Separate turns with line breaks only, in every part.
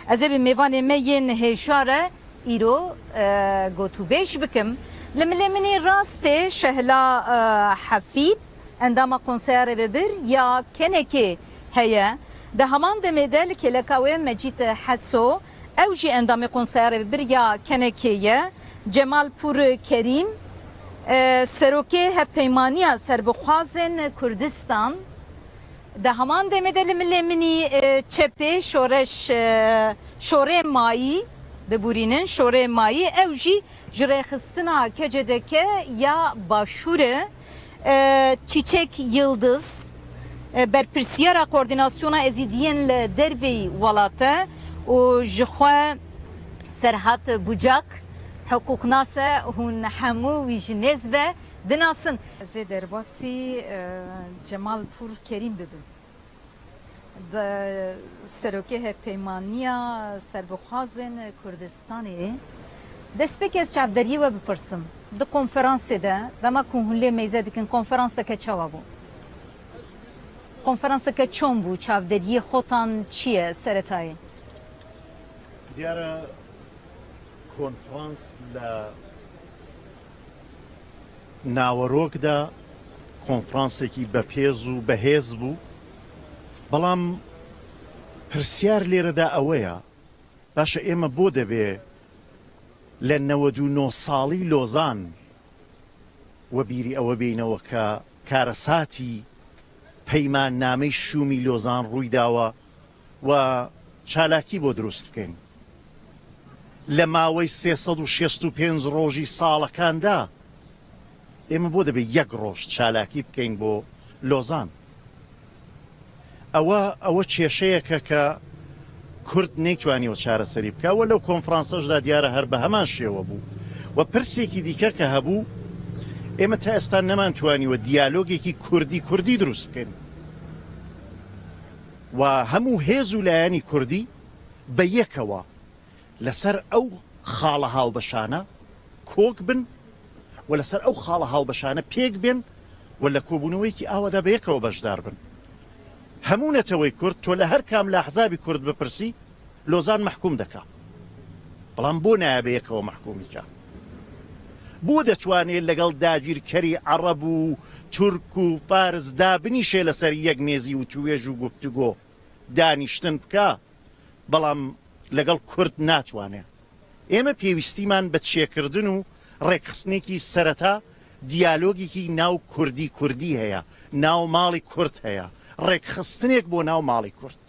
Ez ê bi mêvanê me yên hêja re îro gotûbêj bikim. Li milê min ê rastê Şehla Hefîd, endama Konseya Rêvebir ya KNK'ê heye. Di heman demê de li kêleka wê Mecîd Heso, ew jî endamê Konseya Rêvebir ya KNK'ê ye. Cemal Pûr Kerîm, Serokê Hevpeymaniya Serbixwazên Kurdistan, Di heman demê de li milê min î çepê şoreş şorê mayî bibûrînin, şorê mayî ew jî ji rêxistina KCDK ya Başûr e. Çîçek Yildiz berpirsiyara Koordînasyona Êzîdiyên li Derveyî Welat e û ji xwe Serhat Bucak hiqûqnas e, hûn hemû wî ji nêz ve Dinasin. Ez ê derbasî Cemal Pûr Kerîm bibim. Di Serokê Hevpeymaniya Serbixwazên Kurdistanê destpêkê ez çavderiyê we bipirsim. Di konferansê de dema ku hûn lê meyze dikin konferanseke çawa bû? Konferanseke çon bû? Çavderiyê xotan çi ye seretayê?
Diyar e konferans li ناوەرۆکدا کۆنفرانسێکی بەپێز و بەهێز بوو، بەڵام پرسیار لێرەدا ئەوەیە باشە ئێمە بۆ دەبێ لە 99 ساڵی لۆزان وەبیری ئەوە بێینەوە کە کارەساتی پەیماننامەی شوومی لۆزان ڕوویداوە و چالاکی بۆ دروست بکەین لە ماوەی 365 ڕۆژی ساڵەکاندا ئێمە بۆ دەبێت یەک ڕۆژ چالاکی بکەین بۆ لۆزان ئەوە ئەوە کێشەیەکە کە کورد نەیتوانیوە چارەسەری بکە و لەو کۆنفرانسەشدا دیارە هەر بە هەمان شێوە بوو و پرسێکی دیکە کە هەبوو ئێمە تا ئێستا نەمانتوانیوە دیالۆگێکی کوردی کوردی دروست بکەین و هەموو هێز و لایەنی کوردی بە یەکەوە لەسەر ئەو خاڵە هاوبەشانە کۆک بن و لەسەر ئەو خاڵە هاوبەشانە پێک بێن و لە کۆبوونەوەیەکی ئاوادا بە یەکەوە بەشدار بن. هەموو نەتەوەی کورد تۆ لە هەر کام لە ئەحزابی کورد بپرسی لۆزان مەحکووم دەکا. بەڵام بۆ نایە بە یەکەوە مەحکوومی کا؟ بۆ دەتوانێ لەگەڵ داگیرکەری عەڕەب و تورک و فارس دابنیشێ لەسەر یەک مێزی وتووێژ و گفتوگۆ دانیشتن بکا بەڵام لەگەڵ کورد ناتوانێ؟ ئێمە پێویستیمان بە چێکردن و ڕێکخستنێکی سەرەتا دیالۆگێکی ناو کوردی کوردی هەیە، ناو ماڵی کورد هەیە، ڕێکخستنێک بۆ ناو ماڵی کورد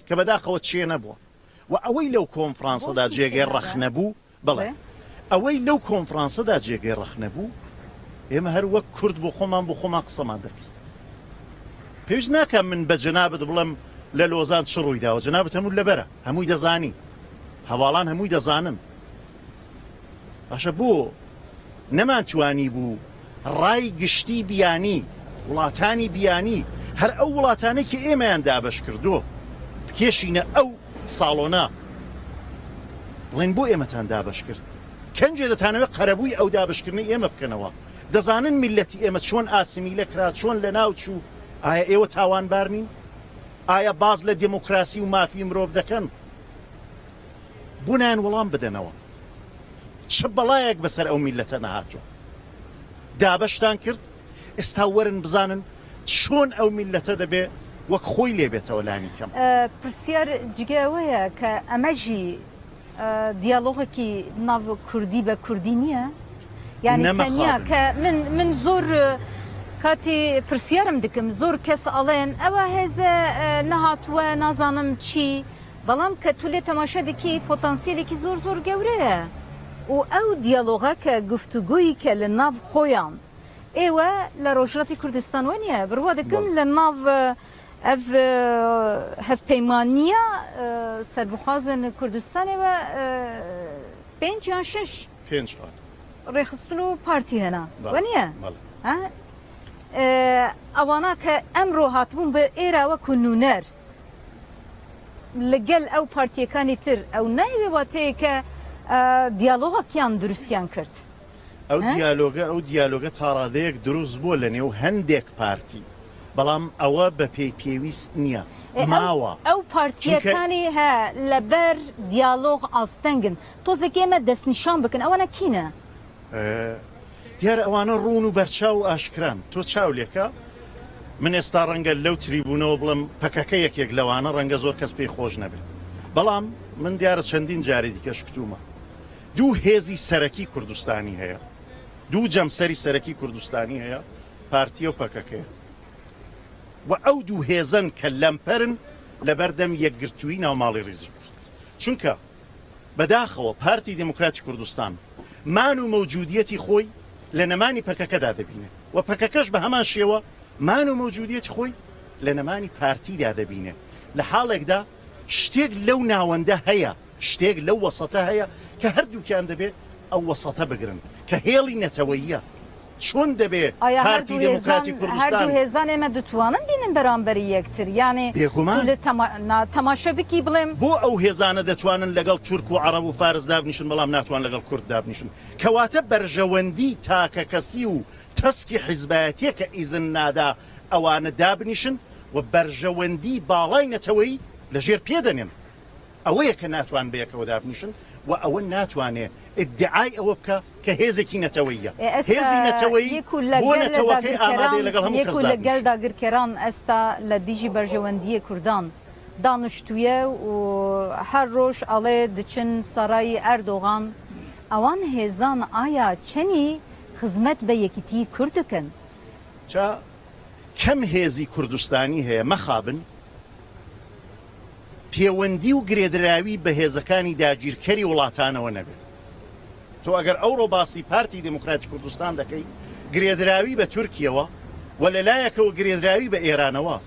کە بەداخەوە چێ نەبووە و ئەوەی لەو کۆنفرانسەدا
بۆچی چێ
جێگەی
نەبووە؟
ڕەخنە بوو، بەڵێ
بڵێ.
ئەوەی لەو کۆنفرانسەدا جێگەی ڕەخنە بوو، ئێمە هەر وەک کورد بۆ خۆمان بۆ خۆمان قسەمان دەکرد. پێویست ناکا من بە جەنابت بڵێم لە لۆزان چ ڕوویداوە، جەنابت هەموو لەبەرە، هەمووی دەزانی، هەڤاڵان هەمووی دەزانن. باشە بۆ نەمانتوانیبوو ڕای گشتی بیانی، وڵاتانی بیانی، هەر ئەو وڵاتانەی کە ئێمەیان دابەش کردووە بکێشینە ئەو ساڵۆنە بڵێن بۆ ئێمەتان دابەش کرد؟ کەنجێ دەتانەوێت قەرەبووی ئەو دابەشکردنەی ئێمە بکەنەوە؟ دەزانن میللەتی ئێمە چۆن ئاسمیلە کرا، چۆن لەناو چوو؟ ئایا ئێوە تاوانبار نین؟ ئایا باس لە دێموکراسی و مافی مرۆڤ دەکەن؟ بۆ نایەن وەڵام بدەنەوە؟ چ بەڵایەک بەسەر ئەو میللەتە نەهاتووە؟ دابەشتان کرد، ئێستا وەرن بزانن چۆن ئەو میللەتە دەبێ وەک خۆی لێ بێتەوە لانی کەم.
پرسیار جگە ئەوەیە کە ئەمە ژی دیالۆغێکی ناو کوردی بە کوردی نییە؟ یانی
نە
تەنیا
مەخابن.
کە من من زۆر کاتی پرسیارم دکم زۆر کەس ئەڵێن ئەوە هێزە نەهاتووە نازانم چی بەڵام کە تو لێ تەماشا دەکی پۆتانسیلێکی زۆر زۆر گەورەیە و ئەو دیالۆغە کە گفتوگۆی کە لە ناو خۆیان ئێوە لە ڕۆژهەڵاتی کوردستان وەنیە بڕوا دەکەم
بەڵێ.
لە ناو ئەڤ هەڤپەیمانییە سەربخوازن کوردستانێوە پێنج یان شەش
پێنج خاڵ.
ڕێکخستن و پارتی هەنە
بەڵێ
وەنیە؟
بەڵێ.
ها ئەوانە کە ئەمڕۆ هاتبوون بە ئێرە وەکوو نوونەر لەگەل ئەو پارتیەکانی تر ئەو نایەوێ واتەیە کە دیالۆغەکیان دروستیان کرد.
ئەو دیالۆگە ئەو دیالۆگە تاڕادەیەک دروست بووە لە نێو هەندێک پارتی، بەڵام ئەوە بە پێی پێویست نییە. ماوە.
ئەو
چونکە.
پارتییەکانی هە لەبەر دیالۆغ ئاستەنگن. تۆزێک ئێمە دەستنیشان بکەن ئەوانە کینە؟
دیارە ئەوانە ڕوون و بەرچاو و ئاشکران. تۆ چاو لێکە، من ئێستا ڕەنگە لەو تریبوونەوە بڵێم پەکەکە یەکێک لەوانە، ڕەنگە زۆر کەس پێی خۆش نەبێت. بەڵام من دیارە چەندین جاری دیکەش کوتوومە. دوو هێزی سەرەکی کوردستانی هەیە، دوو جەمسەری سەرەکی کوردستانی هەیە، پارتییە و پەکەکەیە. و ئەو دوو هێزەن کە لەمپەرن لەبەردەم یەکگرتوویی ناو ماڵی ڕیزی کورد. چونکە بەداخەوە پارتی دێموکراتی کوردستان مان و مەوجودیەتی خۆی لە نەمانی پەکەکەدا دەبینێ و پەکەکەش بە هەمان شێوە مان و مەوجودیەتی خۆی لە نەمانی پارتیدا دەبینێ لە حاڵێکدا شتێک لەو ناوەندە هەیە شتێک لەو وەسەتە هەیە کە هەردووکیان دەبێ ئەو وەسەتە بگرن کە هێڵی نەتەوەییە. چۆن دەبێ
ئایا
پارتی
هەردوو هێزان
دێموکراتی
هەردوو
کوردستان.
هێزان ئێمە دتوانن بینن بەرامبەری یەکتر یانێ تو
بێگومان.
لە تەما نا تەماشا بکی بڵێم.
بۆ ئەو هێزانە دەتوانن لەگەڵ تورک و عەڕەب و فارس دابنیشن بەڵام ناتوان لەگەڵ کورد دابنیشن کەواتە بەرژەوەندی تاکەکەسی و تەسکی حیزبایەتیە کە ئیزن نادا ئەوانە دابنیشن و بەرژەوەندی باڵای نەتەوەیی لە ژێر پێ دەنێن. ئەوەیە کە ناتوان بەیەکەوە دابنیشن و ئەوە ناتوانێ ئیدعای ئەوە بکا کە هێزێکی نەتەوەییە.
ئێستا
هێزی نەتەوەیی
یەکو لە
بۆ
گەل
نەتەوەکەی ئامادەیە
داگیرکەران
لەگەڵ هەموو کەس
یەکو لە گەل
دابنیشێ.
داگیرکەران ئێستا لە دیژی بەرژەوەندییە کوردان دانشتوویە و هەر ڕۆژ ئەڵێ دچن سەرای ئەردۆغان ئەوان هێزان ئایا چەنی خزمەت بە یەکیتیی کورد دکەن؟
جا کەم هێزی کوردستانی هەیە مەخابن پێوەندی و گرێدراوی بە هێزەکانی داگیرکەری وڵاتانەوە نەبێت. تۆ ئەگەر ئەوڕۆ باسی پارتی دێموکراتی کوردستان دەکەی، گرێدراوی بە تورکیەوە و لە لایەکەوە گرێدراوی بە ئێرانەوە،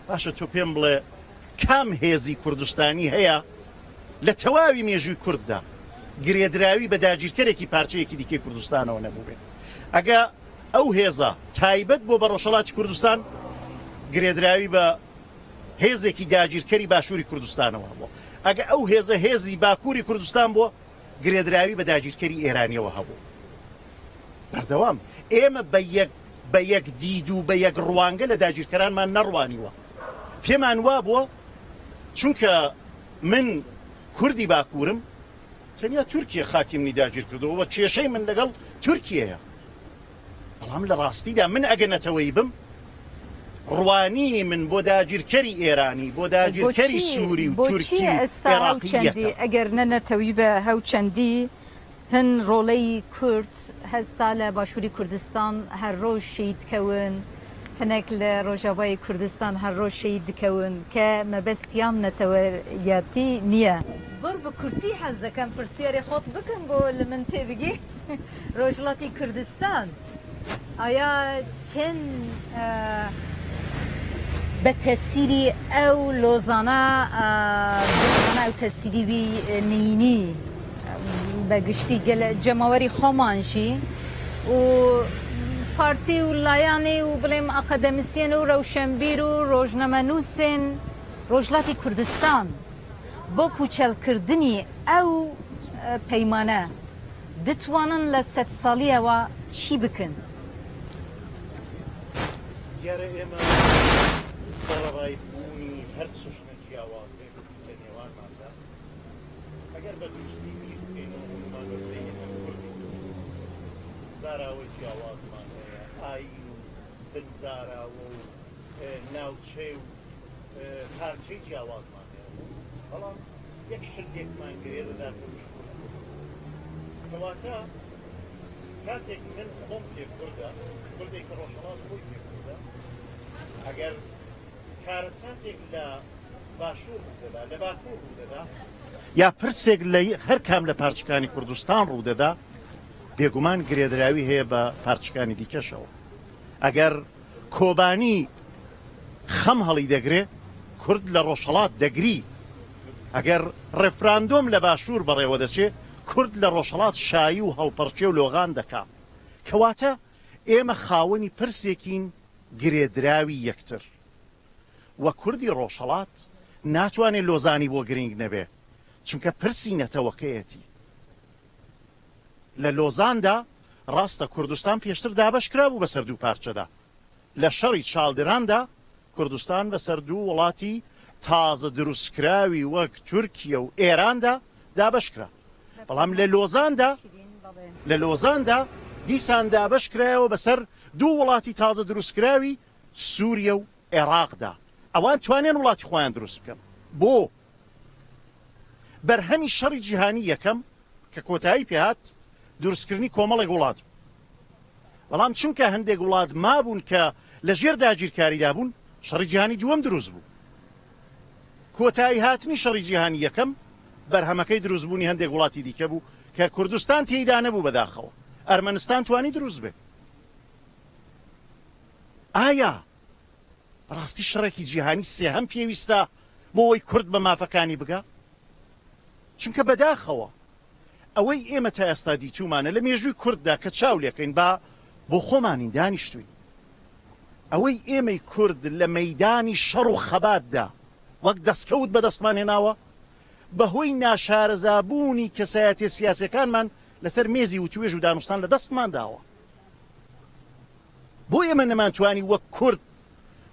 باشە تۆ پێم بڵێ کام هێزی کوردستانی هەیە لە تەواوی مێژووی کورددا گرێدراوی بە داگیرکەرێکی پارچەیەکی دیکەی کوردستانەوە نەبووبێت؟ ئەگە ئەو هێزە تایبەت بۆ بە ڕۆژهەڵاتی کوردستان گرێدراوی بە هێزێکی داگیرکەری باشووری کوردستانەوە هەبووە، ئەگە ئەو هێزە هێزی باکووری کوردستان بووە، گرێدراوی بە داگیرکەری ئێرانیەوە هەبوو. بەردەوام ئێمە بە یەک بە یەک دید و بە یەک ڕوانگە لە داگیرکەرانمان نەڕوانیوە. پێمان وابووە چونکە من کوردی باکوورم، تەنیا تورکیە خاکی منی داگیر کردووە و کێشەی من لەگەڵ تورکیەیە. بەڵام لە ڕاستیدا من ئەگەر نەتەوەیی بم، ڕوانینی من بۆ داگیرکەری ئێرانی، بۆ داگیرکەری
بۆچی
سووری و
بۆچی
تورکی و
ئێستا هەو
ئێراقی
چەندی
یەکە.
ئەگەر نە نەتەوی بە هەو چەندی هن ڕۆڵەی کورد هەستا لە باشووری کوردستان هەر ڕۆژ شەهید کەون، هەنێک لە ڕۆژاڤای کوردستان هەر ڕۆژ شەهید دکەون کە مەبەستیان نەتەوەیەتی نییە. زۆر بە کورتی حەز دەکەم پرسیارێ خۆت بکەم بۆ لە من تێبگەی. ڕۆژهەڵاتی کوردستان ئایا چەند بە تەسیری ئەو لۆزانە بۆ ئەو تەسیری وی نینی بە گشتی گەل جەماوەری خۆمانژی و پارتی و لایانی و بڵێم ئەکادەمیسیەن و ڕەوشەنبیر و ڕۆژنامەنووسێن ڕۆژهەڵاتی کوردستان بۆ پوچەڵکردنی ئەو پەیمانە دتوانن لە سەدساڵیەوە چی بکەن؟
دیارە ئێمە سەرەڕای بوونی هەر چەشنە جیاوازییەک لە نێوانماندا، ئەگەر بە دروستی بیر بکەینەوە هەموومان بە پلەی یەکەم کوردین. زاراوەی جیاوازمان هەیە، ئایین و بن زاراوە و ناوچەی و پارچەی جیاوازمان هەیە، بەڵام یەک شت لێکمان گرێ دەدات ئەویش کورد بوونە. کەواتە کاتێک من خۆم پێ کوردە، کوردێکی ڕۆژهەڵات خۆی پێ کوردە، ئەگەر کارەساتێک لە باشوور ڕوودەدا، لە باکوور ڕوودەدا، یا پرسێک لە هەر کام لە پارچەکانی کوردستان ڕوودەدا، بێگومان گرێدراوی هەیە بە پارچەکانی دیکەشەوە. ئەگەر کۆبانی خەم هەڵیدەگرێ، کورد لە ڕۆژهەڵات دەگری. ئەگەر ڕێفراندۆم لە باشوور بەڕێوە دەچێ، کورد لە ڕۆژهەڵات شایی و هەڵپەڕکێ و لۆغان دەکا. کەواتە ئێمە خاوەنی پرسێکین گرێدراوی یەکتر و کوردی ڕۆژهەڵات ناتوانێ لۆزانی بۆ گرینگ نەبێ، چونکە پرسی نەتەوەکەیەتی. لە لۆزاندا ڕاستە کوردستان پێشتر دابەش کرابوو بەسەر دوو پارچەدا، لە شەڕی چاڵدراندا کوردستان بەسەر دوو وڵاتی تازە دروستکراوی وەک تورکیە و ئێراندا دابەش کرا. بەڵام لە لۆزاندا لە لۆزاندا دیسان دابەش کرایەوە بەسەر دوو وڵاتی تازە دروستکراوی سوریە و عێراقدا. ئەوان توانیان وڵاتی خۆیان دروست بکەن. بۆ؟ بەرهەمی شەڕی جیهانی یەکەم کە کۆتایی پێهات دروستکردنی کۆمەڵێک وڵات بوو. بەڵام چونکە هەندێک وڵات مابوون کە لە ژێر داگیرکاریدا بوون، شەڕی جیهانی دووەم دروست بوو. کۆتایی هاتنی شەڕی جیهانی یەکەم بەرهەمەکەی دروستبوونی هەندێک وڵاتی دیکە بوو کە کوردستان تێیدا نەبوو بەداخەوە ئەرمەنستان توانی دروست بێ. ئایا بەڕاستی شەڕێکی جیهانی سێهەم پێویستە بۆ ئەوەی کورد بە مافەکانی بگا؟ چونکە بەداخەوە ئەوەی ئێمە تا ئێستا دیتوومانە لە مێژووی کورددا کە چاو لێکەین با بۆ خۆمانین دانیشتووین ئەوەی ئێمەی کورد لە مەیدانی شەڕ و خەباتدا وەک دەستکەوت بەدەستمان هێناوە بەهۆی ناشارەزابوونی کەسایەتیە سیاسیەکانمان لەسەر مێزی وتوێژ و دانوستان لە دەستمان داوە. بۆ ئێمە نەمانتوانی وەک کورد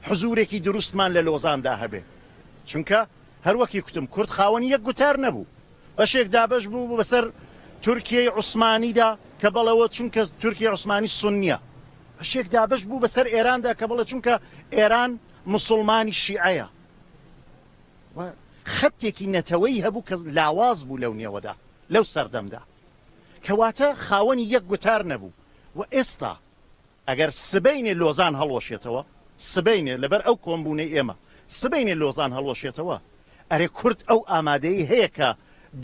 حزوورێکی دروستمان لە لۆزاندا هەبێ؟ چونکە هەر وەکی کوتم کورد خاوەنی یەک گوتار نەبوو. بەشێک دابەش بوو بەسەر تورکیەی عوسمانیدا کە بەڵێ چونکە تورکیەی عوسمانی سوننیە. بەشێک دابەش بوو بەسەر ئێراندا کە بڵێ چونکە ئێران موسوڵمانی شیعەیە. و خەتێکی نەتەوەیی هەبوو کە لاواز بوو لەو نێوەدا، لەو سەردەمدا. کەواتە خاوەنی یەک گوتار نەبوو و ئێستا ئەگەر سبەینێ لۆزان هەڵوەشێتەوە، سبەینێ لەبەر ئەو کۆمبوونەی ئێمە، سبەینێ لۆزان هەڵوەشێتەوە، ئەرێ کورد ئەو ئامادەیی هەیە کە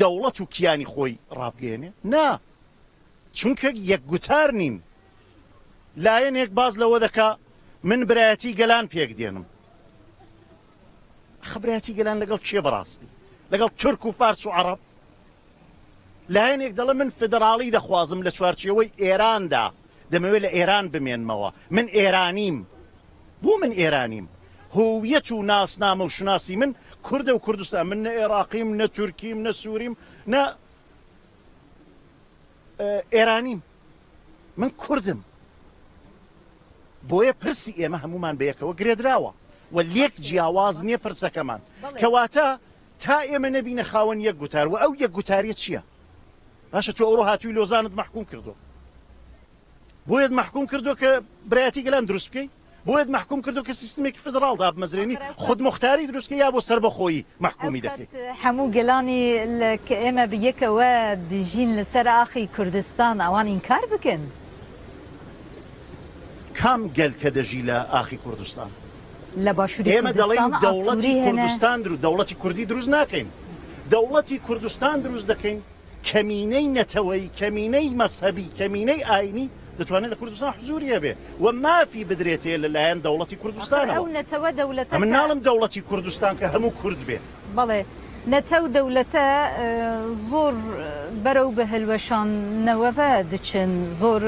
دەوڵەت و کیانی خۆی ڕابگەیەنێ؟ نا، چونکە یەک گوتار نین. لایەنێک باس لەوە دەکا من برایەتی گەلان پێک دێنم. ئەخە برایەتی گەلان لەگەڵ کێ بەڕاستی؟ لەگەڵ تورک و فارس و عەڕەب؟ لایەنێک دەڵێ من فیدراڵی دەخوازم لە چوارچێوەی ئێراندا، دەمەوێت لە ئێران بمێنمەوە، من ئێرانیم. بۆ من ئێرانیم؟ هۆویەت و ناسنامە و شوناسی من کوردە و کوردستان. من نە ئێراقیم، نە تورکیم، نە سووریم، نە ئێرانیم. من کوردم. بۆیە پرسی ئێمە هەموومان بەیەکەوە گرێدراوە و لێک جیاواز نییە پرسەکەمان. کەواتە تا ئێمە نەبینە خاوەن یەک گوتار وە ئەو یەک گوتاریە چیە؟ باشە تۆ ئەوڕۆ هاتووی لۆزانت مەحکوم کردوە بۆیەت مەحکوم کردوە کە برایەتی گەلان دروست بکەی بۆیەت مەحکوم کردوە کە سیستمێکی فیدراڵ دابمەزرێنی خودموختاری دروست بکەی یا بۆ سەربەخۆیی مەحکومی دەکەی؟
هەموو گەلانی لە کە ئێمە بە یەکەوە دژین لەسەر ئاخی کوردستان ئەوان ئینکار بکەن.
کام گەل کە دەژی لە ئاخی کوردستان؟
لە باشوری
ئێمە دەڵێین
کوردستان
دەوڵەتی
ئاسوری هەنە.
کوردستان دروست دەوڵەتی کوردی دروست ناکەین دەوڵەتی کوردستان دروست دەکەین کەمینەی نەتەوەیی کەمینەی مەزهەبی کەمینەی ئاینی دەتوانێت لە کوردستان حزوری هەبێ و مافی بدرێتێ لە لایەن دەوڵەتی
ئاخر
کوردستانەوە
ئەو نەتەوە دەولەتە
ئەمن
کە.
ناڵێم دەوڵەتی کوردستان کە هەموو کورد بێ.
بەڵێ نەتەو دەولەتە زۆر بەرەو بە هەلوەشاندنەوەڤە دچن زۆر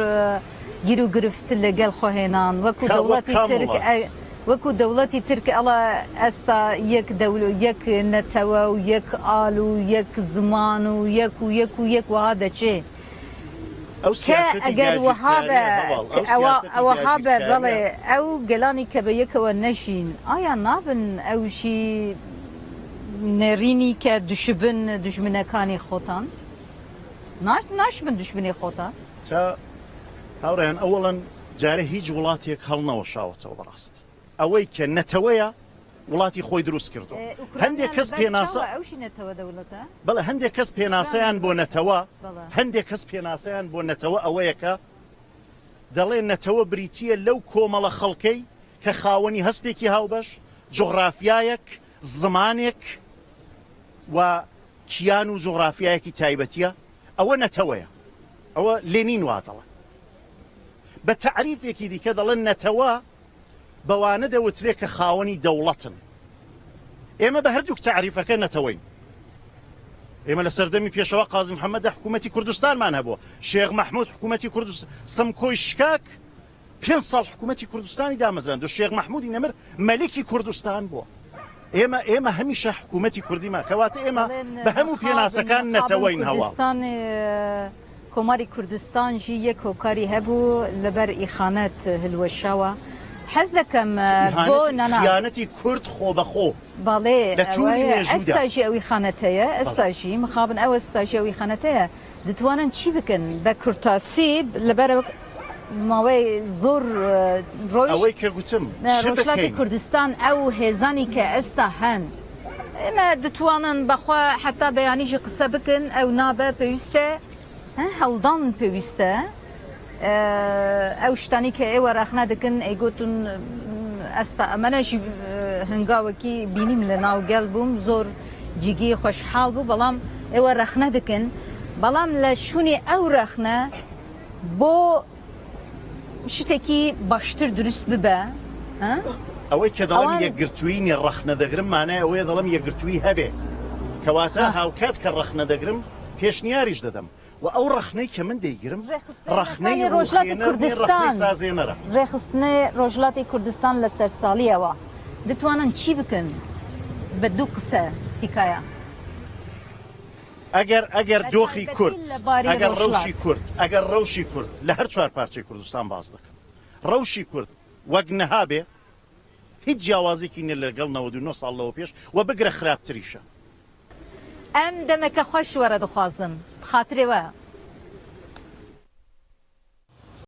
گیر و گرفت لە گەل خۆ هێنان وەکو
کا وەک
دەوڵەتی
کام
ترک
وڵات؟
وەکو دەوڵەتی ترک ئەڵە ئەستا یەک دەول یەک نەتەوە و یەک ئال و یەک زمان و یەک و یەک و یەک وەها دەچێ.
ئەو
کە
سیاسەتی
ئەگەر وەها بە
داگیرکاریە هەڤاڵ
کە
ئەو
ئەوە
سیاسەتی
ئەوەها بە بەڵێ
داگیرکاریە.
ئەو گەلانی کە بە یەکەوە نەژین ئایا نابن ئەوژی نێرینی کە دوشبن دوژمنەکانی خۆتان ناشبن دوژمنی خۆتان؟
جا هاوڕێیان ئەوەڵەن جارێ هیچ وڵاتێک هەڵنەوەشاوەتەوە بەڕاستی ئەوەی کە نەتەوەیە وڵاتی خۆی دروست کردووە
ئۆکرانیا
هەندێک کەس
لەبەر
پێناسە
چاوە ئەوشی نەتەوە دەوڵەتە؟
بەڵێ هەندێک کەس
ئۆکرانیا
پێناسەیان بۆ
لەبەر
نەتەوە
بەڵێ.
هەندێک کەس پێناسەیان بۆ نەتەوە ئەوەیە کە دەڵێ نەتەوە بریتییە لەو کۆمەڵە خەڵکەی کە خاوەنی هەستێکی هاوبەش، جوغرافیایەک، زمانێک و کیان و جوغرافیایەکی تایبەتییە، ئەوە نەتەوەیە. ئەوە لێنین وا دەڵێ. بە تەعریفێکی دیکە دەڵێن نەتەوە بەوانە دەوترێ کە خاوەنی دەوڵەتن. ئێمە بە هەردووک تەعریفەکە نەتەوەین. ئێمە لە سەردەمی پێشەوا قازی محەممەددا حکوومەتی کوردستانمان هەبووە. شێخ مەحموود حکوومەتی کوردستان، سمکۆی شکاک پێنج ساڵ حکوومەتی کوردستانی دامەزراند و شێخ مەحموودی نەمر مەلیکی کوردستان بووە. ئێمە ئێمە هەمیشە حکوومەتی کوردیمان کەواتە ئێمە
دەڵێن
بە هەموو
مخابن
پێناسەکان
مخابن
نەتەوەین هەواڵ.
کوردستان کۆماری کوردستان ژی یەک هۆکاری هەبوو لەبەر ئیخانەت هلوەشاوە. حەز دەکەم بۆ
ئیهانەتی
نانا.
خیانەتی کورد خۆبەخۆ
بەڵێ
لە تووری
ئەوەیە
مێژوودا.
ئەستاژی ئەو ئیخانەتەیە
بەڵێ.
ئەستاژی مخابن ئەو ئەستاژی ئەو ئیخانەتەیە دتوانن چی بکەن بە کورتاسی لەبەر ماوەی زۆر ڕۆیشت
ئەوەی کە گوتم چ
ڕۆژهەڵاتی
بکەین؟
کوردستان ئەو هێزانی کە ئێستا هەن ئێمە دتوانن بەخوا حەتا بەیانیژی قسە بکەن ئەو نابە پێویستە هەوڵدان پێویستە ئەو شتانی کە ئێوە ڕەخنە دەکەن ئەیگوتن ئەستا ئەمەنەژی هەنگاوەکی بینیم لە ناو گەل بووم زۆر جیگەی خۆشحاڵ بوو بەڵام ئێوە ڕەخنە دەکەن بەڵام لە شوونی ئەو ڕەخنە بۆ شتێکی باشتر دروست ببە
ئەوەی کە دەڵێم یەکگرتوویی نیە ڕەخنە دەگرم مانای ئەوەیە دەڵێم یەکگرتوویی هەبێ کەواتە هاوکات کە ڕەخنە دەگرم پێشنیاریش دەدەم و ئەو ڕەخنەی کە من دەیگرم ڕەخنەی
ڕێخستنەکانی ڕۆژهەڵاتی
ڕووخێنەر نیە ڕەخنەی
کوردستان
سازێنەرە.
ڕێخستنەی ڕۆژهەڵاتی کوردستان لە سەرساڵیەوە دتوانن چی بکەن بە دوو قسە تکایە.
ئەگەر ئەگەر
بە
دۆخی
تایبەتی
کورد
لە باری
ئەگەر ڕەوشی
ڕۆژهەڵات.
کورد ئەگەر ڕەوشی کورد لە هەر چوار پارچەی کوردستان باس دەکەم ڕەوشی کورد وەک نها بێ هیچ جیاوازێکی نیە لەگەڵ 99 ساڵ لەوە پێش و بگرە خراپتریشە.
ئەم دەمەکە خوەش وەرە دخوازم بخاترێ وە.